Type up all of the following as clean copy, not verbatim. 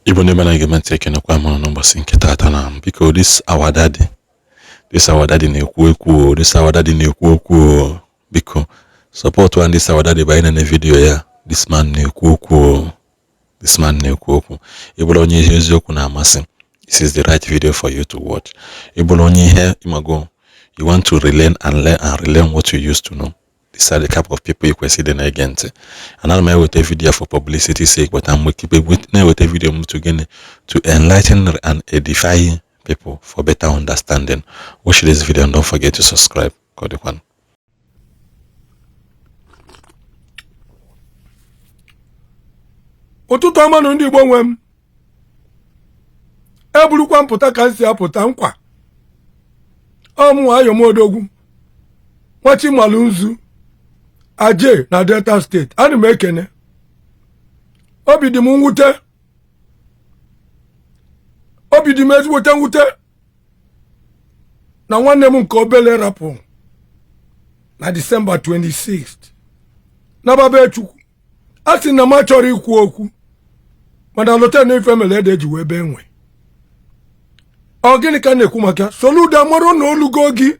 Igbo ndị mana ege ntị, ekenekwa m n'ụbọchị nke taata. Na biko, this our daddy, this our daddy na-ekwu okwu o, this our daddy na-ekwu okwu o. Biko support one this our daddy by nene video ya. This man na-ekwu okwu o, this man na-ekwu okwu. Ị bụrụ onye ihe eziokwu na-amasị, this is the right video for you to watch. Ị bụrụ onye ihe ịmago, you want to relearn and learn and relearn what you used to know, these are the type of people ị kwesịrị ịdị na-ege ntị. Anaghị m eweta video for publicity sake, but I'm na-eweta video m to gịnị? To enlighten and edify people for better understanding. Watch this video and don't forget to subscribe. Ka ọ dịkwanụ. Ụtụtụ ọma nụ, ndị Igbo nwe m. Eburukwa mpụta ka m si apụta nkwa ọmụnwa Ayọmodogwu Nwachimalụ Aje na Delta Steeti. Ana m ekene. Obi dị m mwute, obi dị m ezigbote mwute na nwanne m nke obele rapụ na Disemba 26 naba be Chukwu. A sị na m achọrọ ikwu okwu, mana lọta na ife mere ede ji wee bee nwe. Ọ gịnị ka na-ekwu maka Soludo? Marụ na olugo gị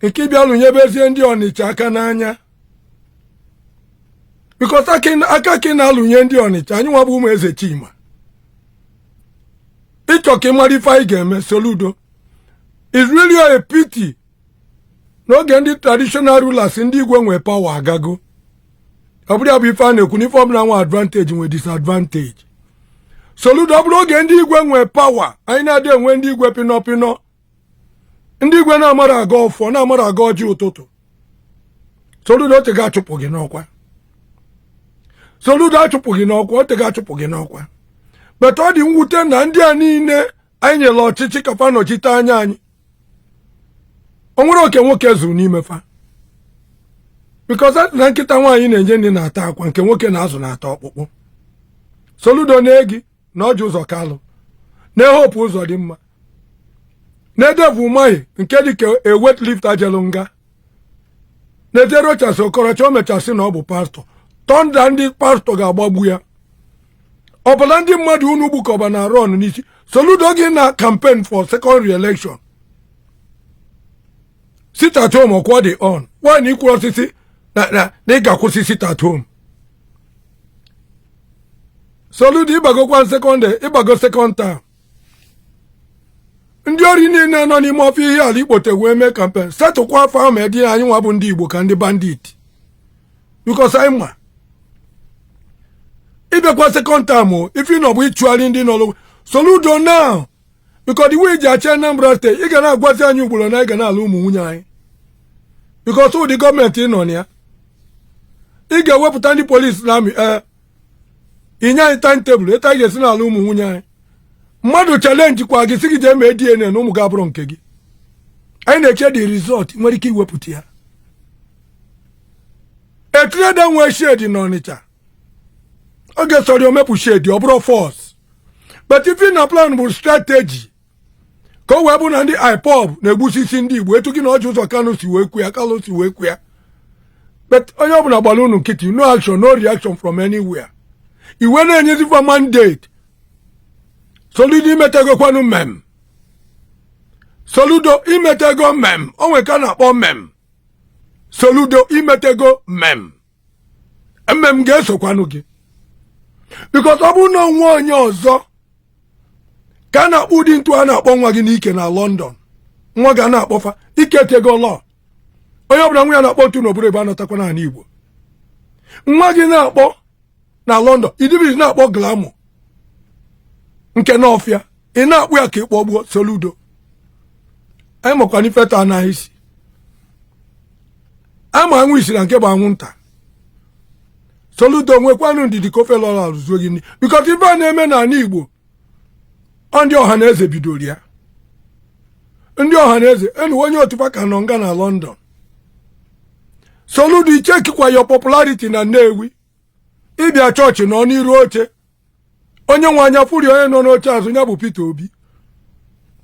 nke ịbịa lụnyebezie ndị Ọnịcha aka n'anya, because aka ka ị na-alụnye ndị Ọnịcha, anyị nwa bụ ụmụ eze Chima. Ịchọ ka ị mara ife anyị ga-eme Soludo. Is really a pity n'oge ndị traditional rulers, ndị igwe nwee power agago. Ọ bụrụ ya bụ ife a na-ekwu n'ife ọbụla nwe advantage nwe disadvantage. Soludo, ọ bụrụ oge ndị igwe nwee power, anyị na-adị enwe ndị igwe pịnọ pịnọ, ndị igwe na-amara aga ọfọ, na-amara aga ọjị ụtụtụ. Soludo, ote ga-achụpụ gị n'ọkwa. Soludo, achụpụ gị n'ọkwa, ote ga-achụpụ gị n'ọkwa. But ọ dị mwute na ndị a niile anyị nyere ọchịchị ka fa nọchite anya anyị, o nwere oke nwoke zuru n'ime fa, because na nkịta nwaanyị na-enye nri na-ata akwa, nke nwoke na-azụ na-ata ọkpụkpụ. Soludo na-egi na Ọjị Ụzọ Kalụ na Hope Ụzọdịmma na Dave Umahi nke dịka a weightlifter jelu nga, na ete Rochas Okorocha, o mechasị na ọ bụ pastọ. Thunder ndị pastọ ga-agbagbu ya. Ọbụla ndị mmadụ unu gbukọba na rọn n'isi. Soludo, gị na campaign for second re-election, sit at home ọkwa dị on. Why na ikwuru osisi na ị ga-akwụsị sit at home? Soludo, ịgbagokwa second, ịgbago second term. Ndị ori niile nọ n'ime ọfịa ihe ala ikpote wee mee campaign, setụkwa afọ ahụ ma dị anyị nwa bụ ndị Igbo ka ndị bandit, because anyị ma ịbịakwa second term o ife nọ bụ ịchụgharị ndị nọ. Soludo, now, because the way iji achị Anambra Steeti, ị ga na-agwazi anyị ugboro na anyị ga na-alụ ụmụ nwunye anyị, because ụdị gọọmenti ị nọ na ya, ị ga-ewepụta ndị polisi na army, ee, inye anyị timetable etu anyị ga-esi n'ala ụmụ nwunye anyị. Mmadụ challenge kwa gị, si gị jee mee DNA na ụmụ gị abụrụ nke gị. Anyị na-eche the result. Nwere ike iwepụta ya. Etirede nwee shed n'Ọnịcha, oge sọrọ omepụ shed, ọ bụrụ force. But ife na plan bụ strategy ka o wee bụ na ndị IPOB na-egbusisi ndị Igbo, etu gị na Ọjị Ụzọ Kanụ si wee kwu ya, Kalụ si wee kwu ya. But onye ọbụla gbara unu nkịtị, no action, no reaction from anywhere. Iwe na-enyezikwa mandate. Soludo, imetegokwanụ mem. Soludo, imetego mem. O nwe ka na-akpọ mem. Soludo, imetego mem. Mmem ga-esokwanụ gị, because ọ bụrụ na onwe onye ọzọ ka a na-akpọ ụdị ntụ a na-akpọ nwa gị n'ike na London, nwa ga na-akpọfa ike tego lọ. Onye ọbụla nwa ya na-akpọ ntu n'obodo ebe anọtakwa n'ala Igbo, nwa gị na-akpọ na London, idibiri na-akpọ glamour nke n'ọfịa, ị na-akpụ ya ka ị kpọgbuo Soludo. Anyị makwana ifeta anaghị isi ama anwụ isi na nke bụ anwụnta. Soludo, nwekwanụ ndidi ka ofe lọrọ arụzuo gị nri, because ife a na-eme n'ala Igbo, ọ ndị ọha na eze bidoro ya. Ndị ọha na eze enu onye otufa ka nọ nga na London. Soludo, ichekikwa your popularity na Nnewi. Ịbịa chọọchị nọ n'iru oche onye nwe anya furi, onye nọ n'oche azụ ya bụ Peter Obi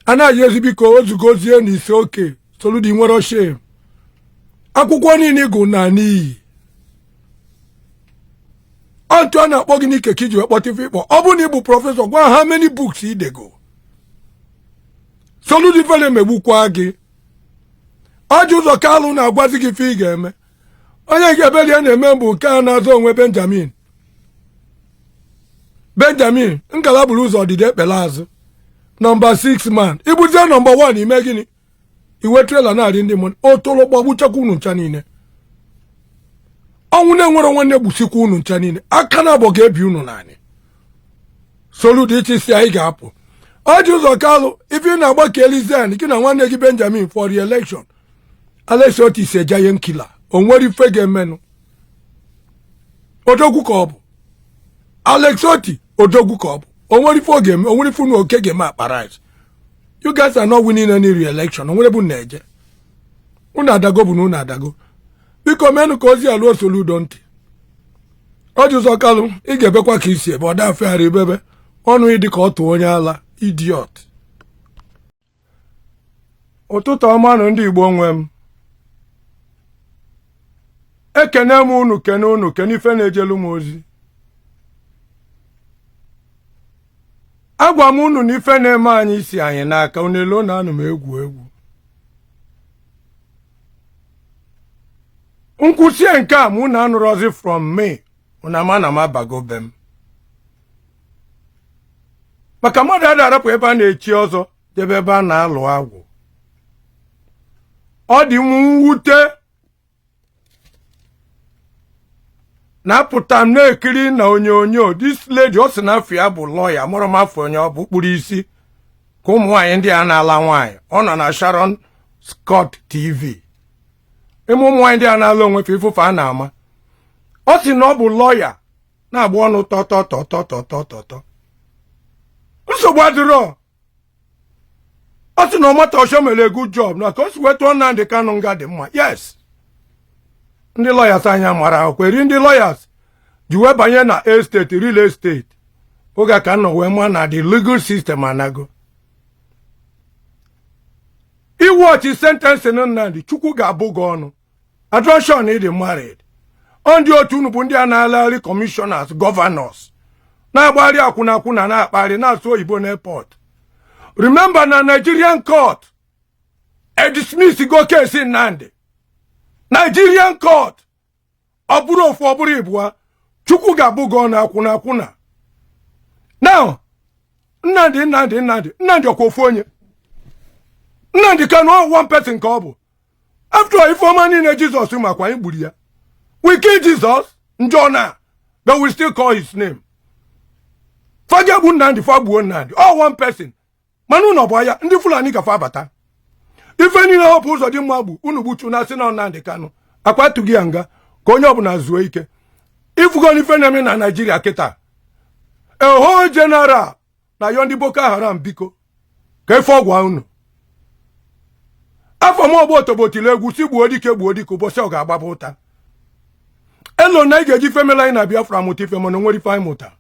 anaghị ezi. Biko ozugozie na ise oke. Soludo, nwere shame. Akwụkwọ niile gụ na n'iyi ọ Otu a na-akpọ gị n'ike ka iji wee kpọta ife ịkpọ. Ọ bụrụ na ị bụ professor, gwa ha many books i dego. Soludo, ifele megbukwa gị. Orji Uzor Kalu na-agwazi gị ife ị ga-eme. Onye nke ebeli na-eme bụ nke a na-azọ onwe Benjamin. Benjamin nkala buru ụzọ ọdịda ekpele azụ number 6 man. Ibuzie number 1, ime gịnị? Iwe trailer na-arị ndị mmadụ otolo gbagbuchakwa unu ncha niile. Ọnwụ na-enwere nwanne gbusikwa unu ncha niile. Aka na abụọ ga-ebi unu naanị. Soludo, ịchịsi anyị ga-apụ. Orji Uzor Kalu, ife ị na-agba ka Elizian gị na nwanne gị Benjamin for re-election. Alex Otti is a giant killer. O nwere ife ga-emenụ. Odogwu ka ọ bụ. Alex Otti, odogwu ka ọ bụ. O nwere ife ọ ga-eme. O nwere ife unu oke ga-eme akpa rice. You guys are not winning any re-election. O nwere bụ na-eje unu adago bụ na unu adago. Biko menụ ka ozi alụọ Soludo ntị. Orji Uzor Kalu, ị ga-ebekwa ka isi ebe ọ dafegharị ebebe ọnụ ịdị ka ọ tụọ onye ala idiot. Ụtụtụ ọma nụ, ndị Igbo nwe m. Ekene m unu, kene unu, kene ife na-ejelu m ozi. Agwa m unu na ife na-eme anyị si anyị n'aka. Unu elo na anụ m egwu egwu nkwụsie nke a ma unu anụrọzi from me. Unu ama na m abago be m, maka mmadụ ada arapụ ebe a na-echi ọzọ jebe ebe a na-alụ agwụ. Ọ dị m mwute na-apụta m na-ekiri na onyonyo this lady. Ọ sị na afọ ya bụ lawyer, mụrụ m afọ onye ọ bụ kpụrụ isi ka ụmụ nwaanyị ndị a na-ala nwaanyị. Ọ nọ na Sharon Scott TV. Ịmụ ụmụ nwaanyị ndị a na-ala onwe fe ifụfe a na-ama. Ọ sị na ọ bụ lawyer, na-agba ọnụ tọtọtọtọtọtọtọ. Nsogbu adịrọ. Ọ sị na Omotosho mere a good job na ka o si wee tụọ Nnamdi Kanu nga dị mma. Yes, ndị lawyers anya mara akwụkwọ eri. Ndị lawyers ji wee banye na estate, real estate, oge ka nọ wee ma na the legal system anago iwọchi sentencing Nnamdi. Chukwu ga-abụ gị ọnụ. Attention, ịdị married. Ọ ndị otu unu bụ ndị a na-alagharị commissioners, governors, na-agbagharị akwụna akwụna, na-akpagharị, na-asụ oyibo n'airport. Remember na Nigerian court e dismiss go case Nnamdi. Nigerian court, ọ bụrụ ofu, ọ bụrụ ịbụa, Chukwu ga-abụ gị ọnụ, akwụna akwụna. Now Nnamdi, Nnamdi, Nnamdi, Nnamdi, ọkwa ofu onye Nnamdi Kanu, one person ka ọ bụ. After all, ifeọma niile Jizọs makwa anyị gburu ya. We kill Jesus njọ na, but we still call his name. Fagegbu Nnamdi, fagbuo Nnamdi, all one person. Mana unu bụ aya ndị Fulani gafe abata ife niile họpụ ụzọ dị mma gbu unu gbuchu na asị na Nnamdi Kanu akwatụghị ya nga ka onye ọbụla zuo ike. Ifugo ife na-eme na Naijiria kịta, eho general na yọ ndị Boko Haram, biko ka ife ọgwa unu. Afọ m ọgbọ otobotili egwu si gbuo dike, gbuo dike. Ụbọchị ọ ga-agbaba ụta elo na ị ga-eji femela anyị na Biafra mụta ife. Mana onwere ife anyị mụta.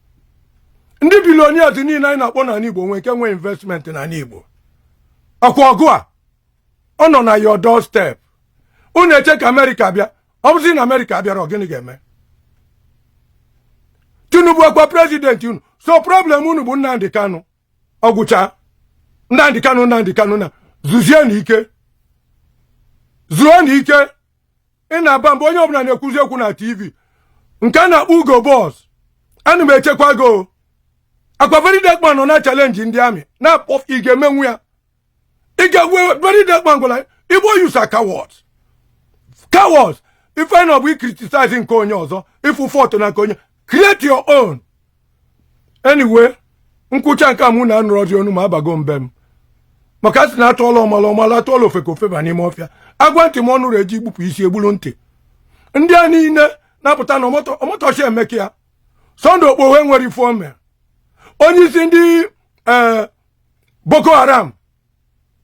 Ndị billionaires niile anyị na-akpọ n'ala Igbo nwee nke nwee investment n'ala Igbo. Ọkwa ọgụ a ọ nọ na your doorstep. Unu eche ka Amerịka bịa. Ọ bụzi na Amerịka bịara, ọ gịnị ga-eme? Tinubu akwa president unu. So problem unu bụ Nnamdi Kanu. Ọgwụcha Nnamdi Kanu, Nnamdi Kanu na zuzie n'ike, zuo n'ike. Ị na-aba mgbe onye ọbụla na-ekwuzi okwu na TV nke a na-akpọ Ugo Boss. Ana m echekwa go akwa Very Dark Man nọ na challenge ndị amị na-akpọ ị ga-emenwu ya. Ị ga-egwe Very Dark Man gwara Igbo youths are cowards, cowards. Ife na ọ bụ criticize nke onye ọzọ, ịfụ fault na nke onye, create your own. Anyway, nkwụcha nke a mụ na anụrọzi onu ma abago mbe m, maka a sị na atụọla ọmala ọmala, atụọla ofe ka ofeba n'ime ọfịa. Agwa ntị m ọnụrụ eji gbupụ isi egburu ntị. Ndị a niile na-apụta na Omotosho emeka ya. Sunday Okpoho nwere ife ome. Onye isi ndị ee Boko Haram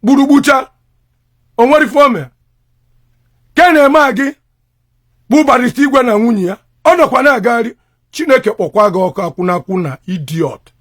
gburugbucha onwere ife ome ke na-eme gị bụ barrister Igwe na nwunye ya. Ọ nọkwa na-agagharị. Chineke kpọkwa gị ọkụ, akwụnakwụna, idiot.